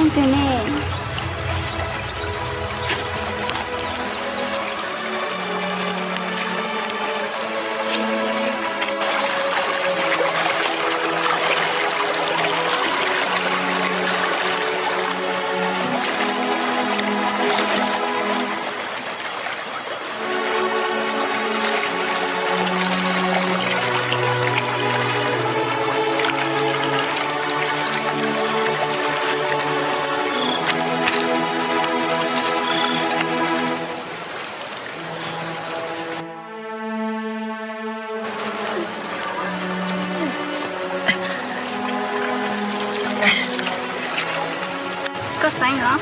Twg ne? Koj xeeb los?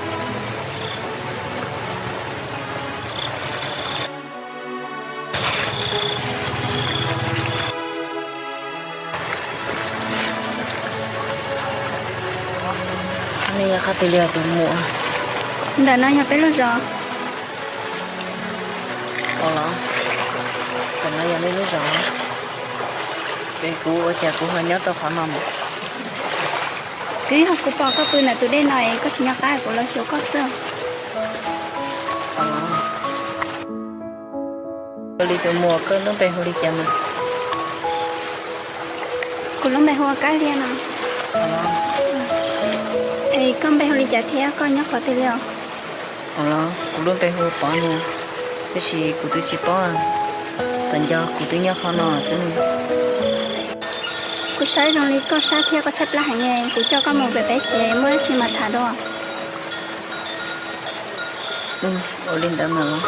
Nej yog qhov twg li os tus muam? Ntawm no yog peb lub zos. Ua los, ntawm no yog nej lub zos? Es kuv ua cas kuv ho nyob rau qhov no mas? Twb yog kuv pom koj pw ntawm tus dej no es koj tsis nco qab kuv los xyuas koj xwb. Ua li tus muam, koj lub npe hu li cas mas? Kuv lub npe hu ua Kab Liag no. Es koj npe hu li cas thiab koj nyob qhov twg li os? Ua los, kuv lub npe hu Pov no, tiam sis kuv twb tsis paub, tam nco kuv twb nyob qhov no xwb ne. Kuv saib zoo li koj sab thiab koj tshaib plab heev, kuv coj koj mus pem peb tsev muaj dab tsi mas tham dua. Ua li ntawd mas los.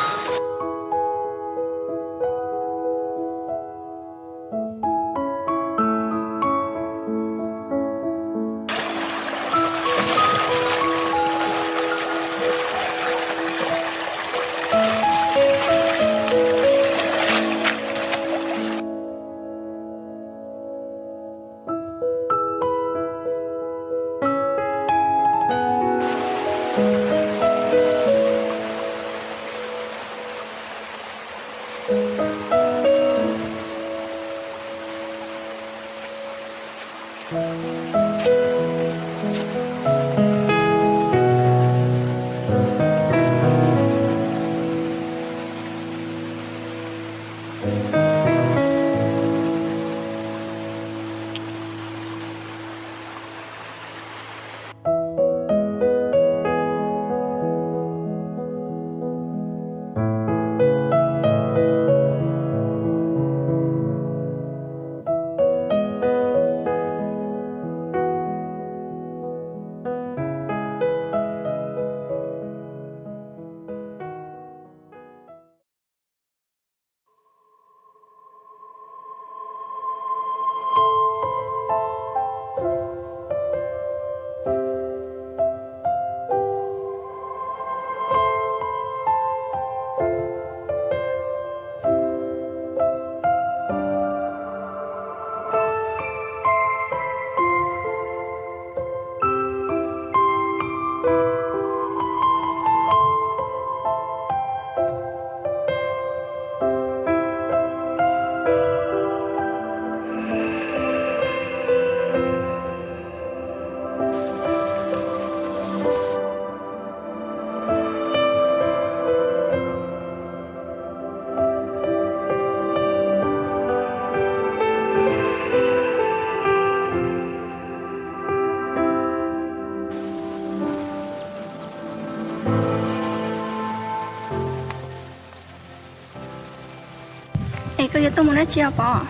Es koj yuav tuaj mus dab tsi os Pov?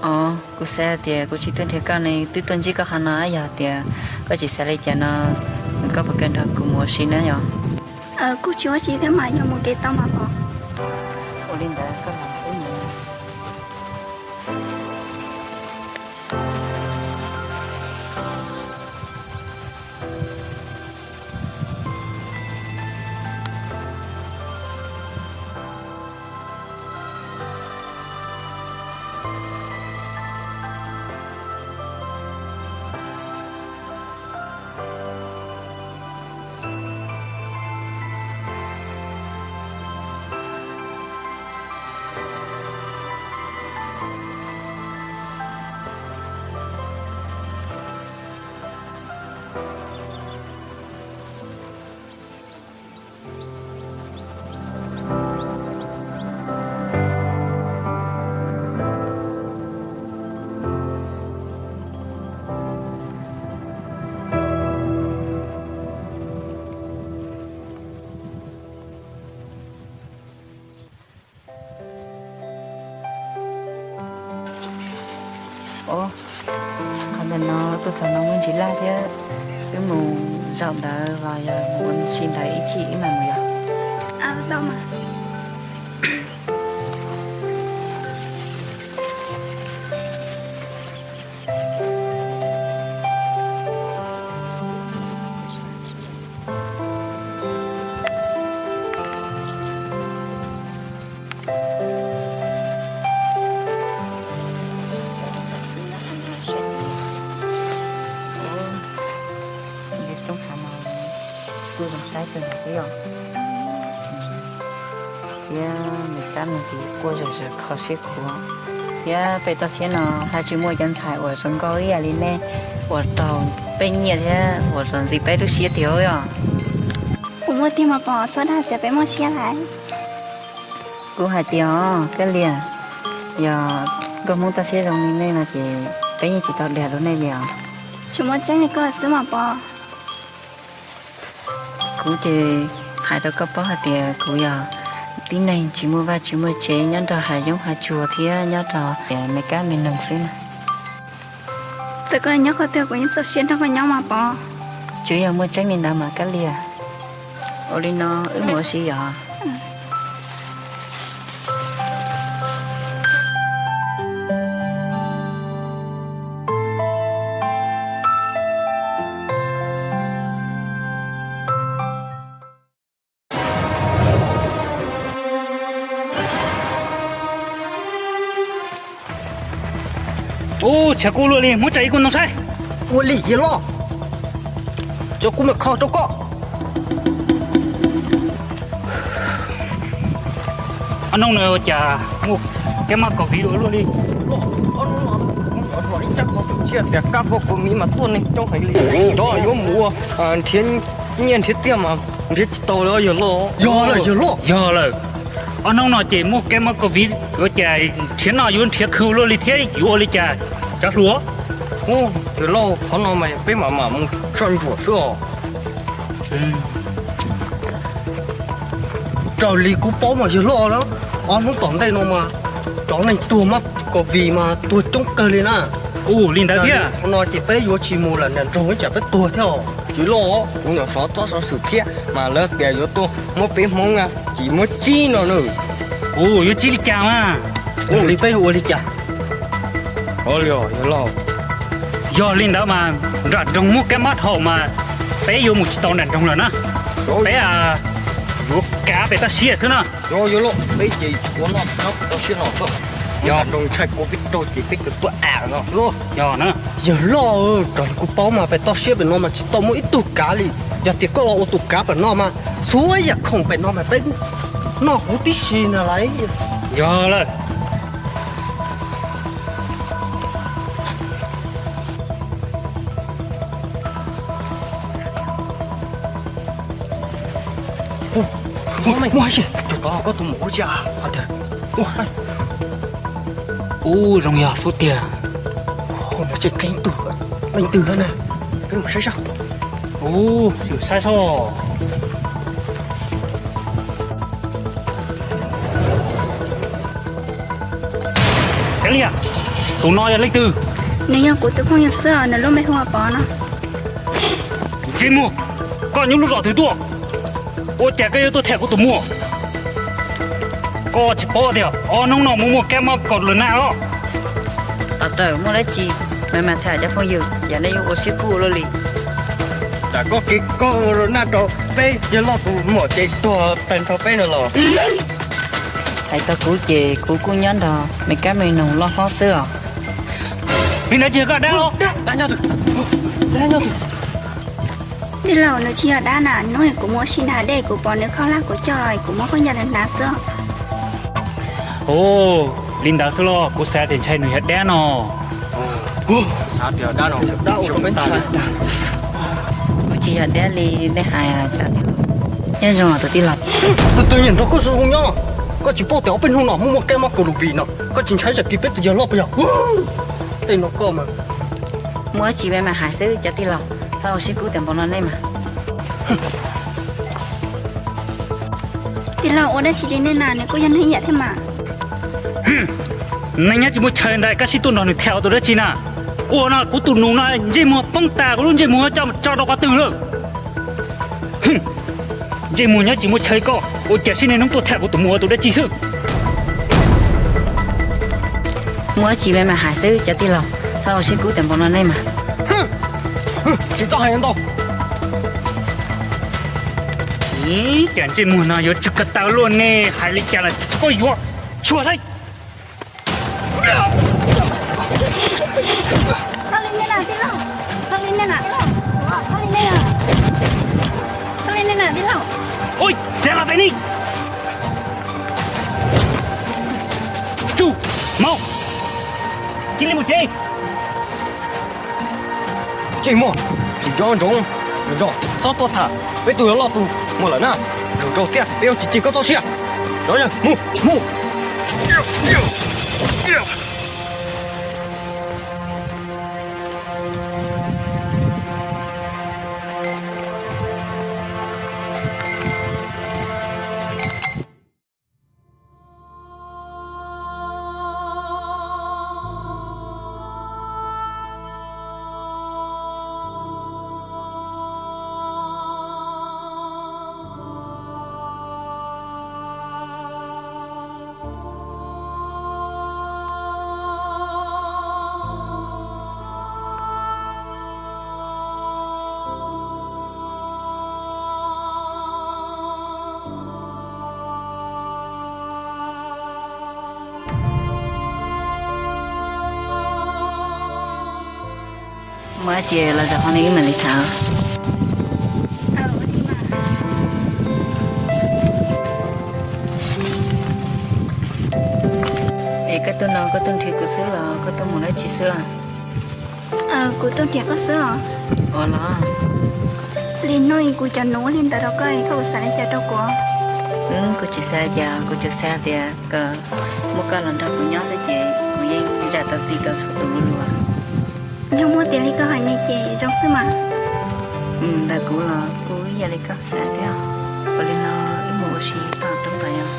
Os, kuv xav hais tias kuv tsis tuaj nrhiav koj ne, twb tuaj ntsib koj qhov no, yog tias koj tsis xav li cas no, koj puas kam nrog kuv mus ua si na yom? Kuj tsis ua tsi thiab mas, yog mus kev tau mas Pov. Ua li ntawd koj los wb mus. Qhov ntawm no tuaj txog no muaj ntsis laj thiab, wb mus zaum ntawd los yog mus ua si ntawd ib chim wb mam mus yom. Roob hav no kuj zoo saib kawg nkaus thiab yom. Thiab nws kab nws tis quaj zom zaws kho siab khuav. Thiab pem toj siab no haj tsis muaj cov ntxhais uas zoo nkauj ib yam li nej uas raug peb nyiaj thiab uas raug ntxiv peb lub siab tiag os. Kuv muaj tiag mas Pov, txhob dag tias peb muaj siab lawm. Kuv hais tias os Kab Lias, yog nkauj Hmoob toj siab zoo li nej no ces peb yeej tsis tau dag rau nej li os. Tsuas muaj tseeb li koj xwb mas Pov. Kuv ces hais rau koj paub hais tias kuv yog tib neeg tsis muaj vaj tsis muaj tsev nyob rau hav zoov hav tsuag thiab nyob rau me kab me noog xwb na. Txawm koj nyob qhov twg kuv yeej txaus siab nrog koj nyob mas Pov. Tsuas yog muaj tseeb li ntawd mas Kab Lias. Ua li no wb mus ua si yom. Ub, tshav kub luaj li, muab tsa ib kuj ntoo saib. Ua li yawg loj, cov kuv mam kho rau koj. Ob hnub no ua cas muaj kab mob covid luaj li. Ib tsab xov xwm thiaj tias kab mob covid mas tuaj neeg coob heev li. Cov yuav mus ua nrhiav nyiaj nrhiav txiaj mas nrhiav tsis tau li yawg loj. Yog lawm yawg loj. Yog lawm. Ob hnub no ces muaj kab mob covid ua cas nrhiav noj yuav nrhiav khw luaj li thiab yuav ua li cas cov hluas. Ub, yawg loj, qhov no mas peb mam mam mus soj ntsuam xwb os. Raws li kuv paub mas yawg loj, ob hnub tom ntej no mas cov neeg tuag mob covid mas tuag coob kawg li na. Ub, li ntawd thiab. Qhov no ces peb yuav tsis mus lawm nram nroog ib tsam peb tuag thiab os. Yawg loj, kuv nyuam qhuav txob xov xwm thiab mas lawv tias yuav tuaj muab peb Hmoob a, ces muab tsib no na. Ub, yuav tsib li cas mas. Ua li peb yuav ua li cas? Yog li ntawd mas nram nroog muaj kab mob dhau mas peb yuav mus tsis tau nram nroog lawm na. Peb yuav kav pem toj siab xwb na. Yawg loj, peb ces ua noj toj siab no xwb. Yog nram nroog ntshai covid rau ces peb yuav tuaj am no. Yog na. Yawg loj, raws li kuv paub mas pem toj siab pem no mas tsis tau muaj ib tug kav li. Yog tias koj los ua tus kav pem no mas txhua yam khoom pem no mas peb noj huv tib si na lauj. Yog lawm. Ub, tus tod koj tus muam ua cas? Ub, zoo yog xub tiag. Tseem qeeb tug, leej twg na? Peb mus saib saib. Ub, saib saib. Kav liam, tus no yog leej twg? Nws yog kuv tus phooj ywg xwb, nws lub npe hu ua Pov no. Ntsej muag, koj nyob lub zos twg tuaj? Ua cas koj yuav tuaj them kuv tus muam? Koj tsis paub tias ob hnub no muaj muaj kab mob kaus lus naj los? Tom rawm muaj dab tsi, mas mas tham cov phooj ywg, yam nej yuav ua siab kub luaj li. Tsam koj kev koj ua naj rau peb yawg loj tus muam ces tuag tag nrho peb no los. Hais txog kuv ces kuv kuj nyob nrog me kab me noog loj hlob xwb os. Li ntawd tsis yog koj dab los? Tij laug, nws tsis yog dab na, hnub kuv mus ua si nram dej kuv pom nws khaub hlab kuv coj los kuv muab khaub ncaws nws hnav xwb. Ua li ntawd xwb los? Kuv xav tias ntshai nws yog dab no. Xav tias dab no, kuv tsis yog dab li nej hais. Nyob zoo tus tij laug. Tus twg nyiam nrog koj zoo nyob? Koj tsis paub tias ob peb hnub no muaj muaj kab mob kaus lus vis no, koj tsis ntshai zam kis peb tus yawg loj puas yog? Tej no koj mas. Muaj dab tsi mas hais xwb cov tij laug, txhob ua siab kub tias npaum no nej mas. Tij laug, ua dab tsi li nej na, nws kuj yog neeg ib yam thiab mas. Neeg nyob tsis muaj chaw ntawd koj sib tuaj nrog nws tham ua tus dab tsi na? Ua no kuv tus nus no ntsej muag poob tas, kuv lub ntsej muag coj tso rau qhov twg lawm? Ntsej muag nyob tsis muaj chaw li koj, ua cas sib niaj hnub tuaj tham kuv tus muam ua tus dab tsi xwb? Muaj dab tsi me mas hais xwb cov tij laug, txhob ua siab kub tas npaum no nej mas. Tsis txhob hais ntau. Cas ntsej muag no yuav tsw ko taw luaj ne, hais li cas los tsis paub yuav. Xyuas saib. Txhob li nej na tij laug, txhob li nej na, txhob li nej na, txhob li nej na tij laug. Ua cas los pem ni. Tsuj, mus, cia li mus tsev. Ntsej muag, tsis nco ntsoov, zoo zoo txhob tuaj tham peb tus loj tus muag lawm na. Zoo zoo thiab peb yuav tsis tseg koj txoj sia. Cov yawg, mus, mus. Muaj dab tsi los zaum hauv ne wb mam li tham. Es koj tuaj no koj tuaj nrhiav kuv xwb los koj tuaj mus dab tsi xwb? Kuv tuaj nrhiav koj xwb os. Ua los? Li hnub kuv cov nus ua li ntawd rau koj, koj puas xav li cas rau kuv? Kuv tsis xav li cas, kuv tsuas xav tias kom muaj koj los nrog kuv nyob xwb ces kuv yeej zam tau txim rau txhua tus lus. Yog muaj tiag li koj hais ne ces zoo xwb mas. Ntawm kuv los kuj ib yam li koj xav thiab. Ua li no wb mus ua si tom roob tod yom.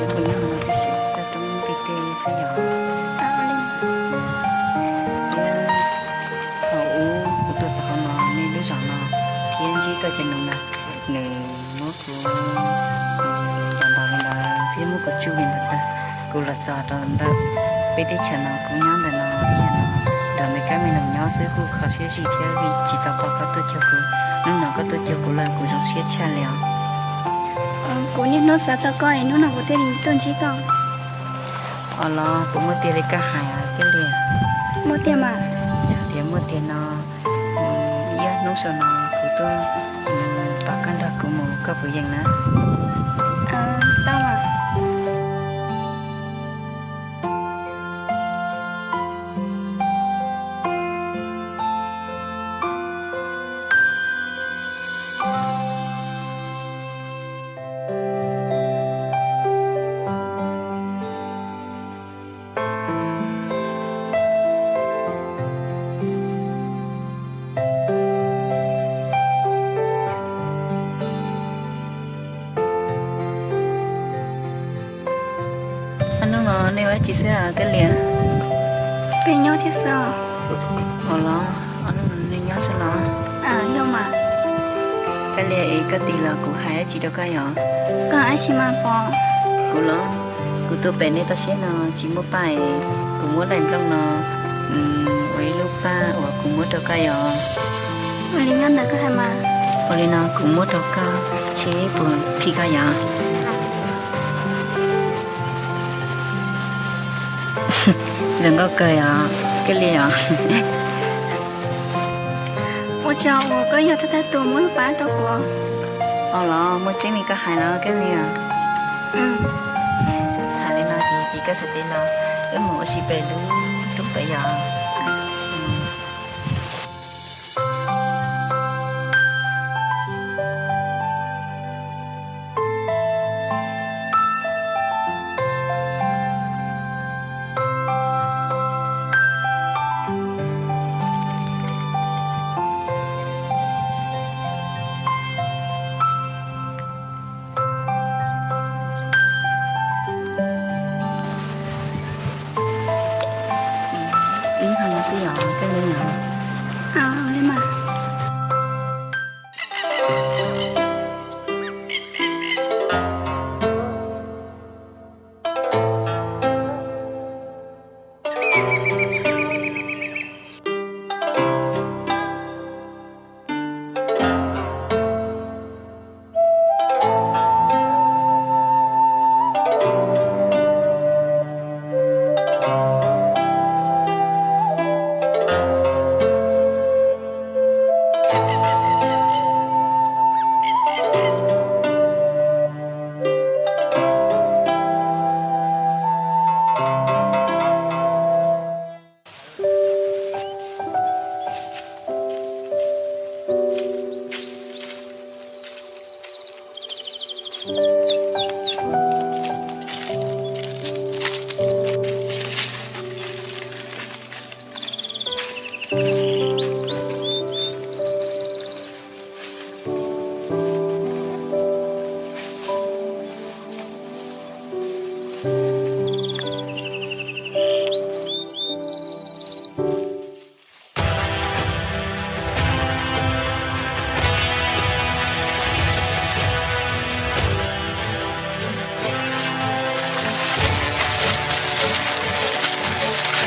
Kuv nyob no tab sis toj roob tej tej xwb yom. Thiab thaum ub kuv tuaj txog qhov no nej lub zos no thiab ntsib koj cov nus na, nws muab kuv ntaus ntaus li ntawd thiab muab kuv tsuj li ntawd ntag. Kuv los txog rau ntawm peb teb chaws no kuv nyob ntawm no ib yam no nrog me kab me noog nyob xwb kuj kho siab zim thiab vim tsis tau pom koj tuaj cuag kuv. Hnub no koj tuaj cuag kuv lawm kuv zoo siab tshaj li os. Kuv niaj hnub xav txog koj es hnub no kuv thiaj li tuaj ntsib koj. Os los puas muaj tiag li koj hais Kab Lia? Muaj tiag mas. Yog tias muaj tiag no, ib ob hnub saum no kuv tuaj tos koj nrog kuv mus koj puas yeem na? Tau mas. Ob hnub no nej ua dab tsi xwb Kab Lia? Peb nyob thiab xwb os. Ua los, ob hnub no nej nyob xwb los? Yog mas. Kab Lia es koj tis los kuv hais dab tsi rau koj yom? Koj hais dab tsi mas Pov? Kuv los, kuv tuaj pem nej toj siab no tsis muaj paj es kuv muab daim nplooj no ua ib lub paj uas kuv muab rau koj yom. Ua li nyob ntawd koj hais mas. Ua li no kuv muab rau koj seb puas phim koj yom. Zoo nkauj kawg yom, Kab Lia yom. Ua tsaug uas koj yog thawj thawj tus muab lub paj rau kuv. Ua los muaj tseeb li koj hais los Kab Lia. Hais li no ces ces koj txhob tes los, wb mus ua si pem lub roob pem yom. Au, li mas.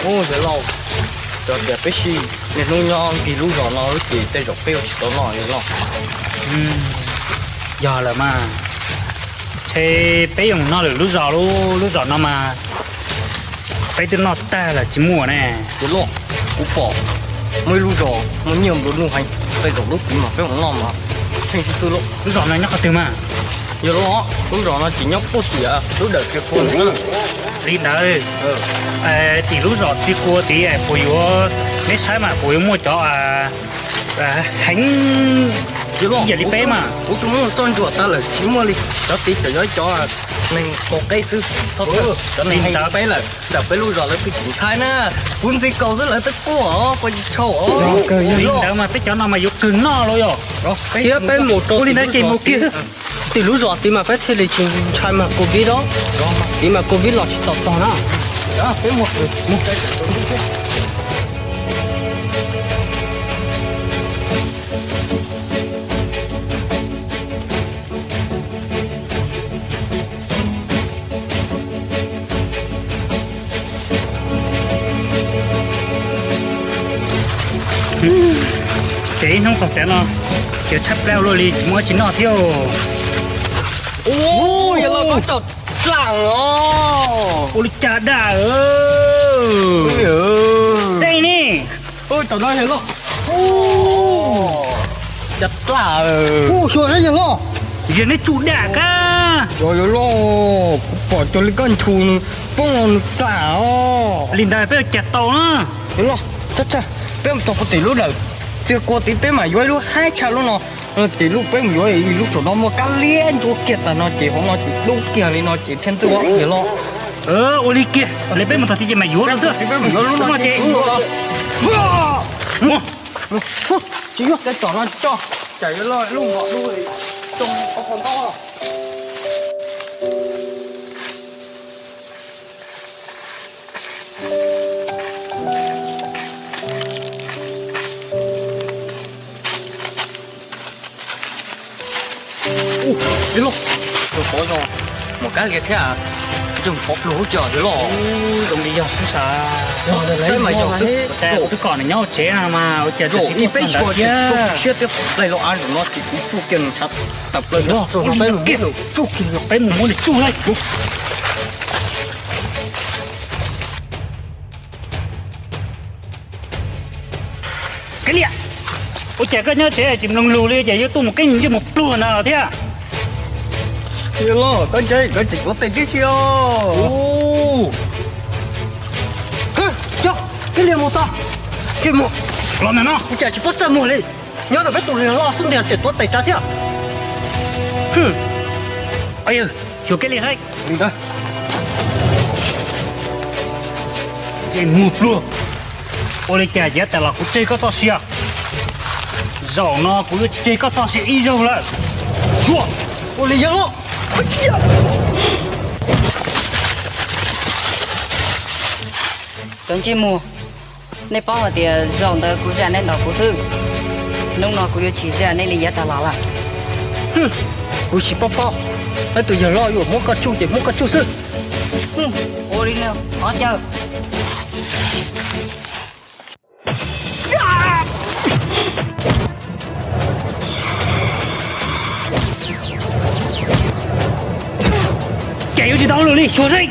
Ub, yawg laus, txawm tias peb sim niaj hnub nyob nkig lub zos no lub ces tej zaum peb yuav tsis tau noj li los. Yog lawm mas, ntshe peb yuav mus noj lwm lub zos, lub lub zos no mas peb twb noj tag lawm tsis muaj ne. Yawg laus, kuv pom muaj ib lub zos muaj nyiaj nplua nuj heev, tej zaum lub tid mas peb mus noj mas tsheej xwb xwb lauj. Lub zos no nyob qhov twg mas? Yawg laus, lub zos no ces nyob puag tim lub dawm Txiv Kua ntawd. Li ntawd, tim lub zos Txiv Kua tid puas yuav, neb saib mas puas yuav muaj cov heev ib yam li peb mas? Kuv tus muaj txoj ntsuam tas lawm tsis muaj li. Cov tid txawm yog cov neeg qaum qeb xwb. Cov neeg heev peb lawm, ntawm peb lub zos lawv twb tsis ntshai na. Kuv ntxiv kaus xwb lawv twb quaj os, quaj tsis tshau os. Li ntawd mas peb cov no mas yuav kawg noj los yog? Thiab peb mus rau ua li ntawd ces mus kiag xwb. Tim lub zos tid mas peb thiaj li tsis ntshai mas covid os. Tid mas covid los tsis tau tog na. Ces ib hnub tog tav no, ces tshaj plaws luaj li tsis muaj dab tsi noj thiab. Ua li cas daj, dej ne. Tom no yawg loj, cas daj, yawg loj, yog neb tsuj daj kab. Yawg loj, kuv pom cov li kab nthus nws poob los nws daj os. Li ntawd peb ua cas tau na. Yawg loj, peb mus txog puag tim lub dawm Txiv Kua tid peb mam yuav ib lub haib tshaj lub no. Tim lub peb mus yuav ib lub saum no muaj kab liab ntsuab kiag tas no ces hauv no ces dub kiag li no ces thiaj ntxim yawg loj. Ua li kiag, li peb mus txog tid ces mam yuav xwb. Peb mus yuav lub no ces tsis yuav, tej tom no tsis coj, tsam yawg loj lub no dub li, tsoo qhov ntaub. Yawg loj, tus qhov no mas kab lias thiab, tseem qhov pluag hauv tsev yawg loj. Zoo li yog xwb sas. Saib mas yog xwb, twb kom nws nyob hauv tsev no mas ua cas tsis ib peb xyuas thiab. Siab tias hlais los av zaum no ces kuv tsuj kiag nws tshav tawm plaws. Peb mus muab nws tsuj lawm. Kab lias, ua cas koj nyob tsev tsis mloog lus li, ces yuav tuaj mus keeb ntsej muag pluag ntawd thiab? Yawg loj, koj ntshai koj tseem tuav tes tib si os. Kab lias mus tag, kev muag los ntawm no, ua cas tsis pub txaj muag li? Nyob ntawm peb tus niag loj xub ntiag tseem tuav tes tsa thiab. Yawg, xyuas kab lias saib. Kev muag pluag, ua li cas yav tas los kuv tseg koj txoj sia, zaum no kuv yuav tsis tseg koj txoj sia ib zaug lawm. Ua li yawg loj, cov ntsej muag, Nej paub hais tias zaum ntawd kuv zam nej ntaus kuv xwb, hnub no kuv yuav tsis zam nej li yav tag los lawm. Kuv tsis paub paub, tus yawg loj yuav muab koj tsuj ces muab koj tsuj xwb. Ua li no, qhov chaw. Ces yuav tsis tau hauj lwm li, xyuas seb.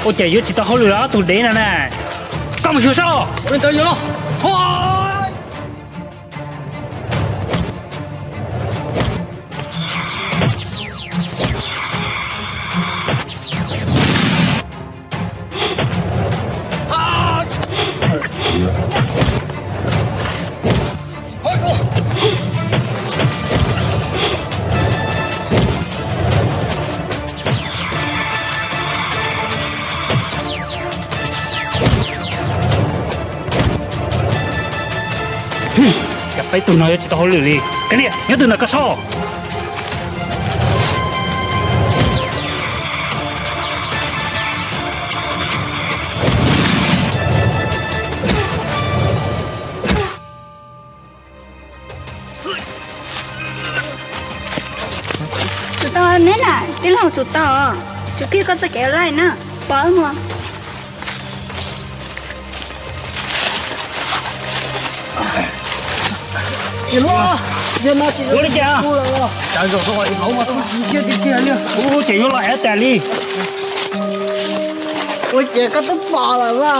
Ua cas yuav tsis tau hauj lwm los ob tug dev no na. Koj mus xyuas seb. Cas peb tug no yuav tsis tau hauj lwm li. Kav liam, nyob twg ntawm koj soj? Tsum tau neb na, tij laug, tsum tau. Tsum kiag koj txoj kev laij na, pov mus. Ua li cas? Ua ces yuav los ev tas li. Ua ces koj twb pom lawm a.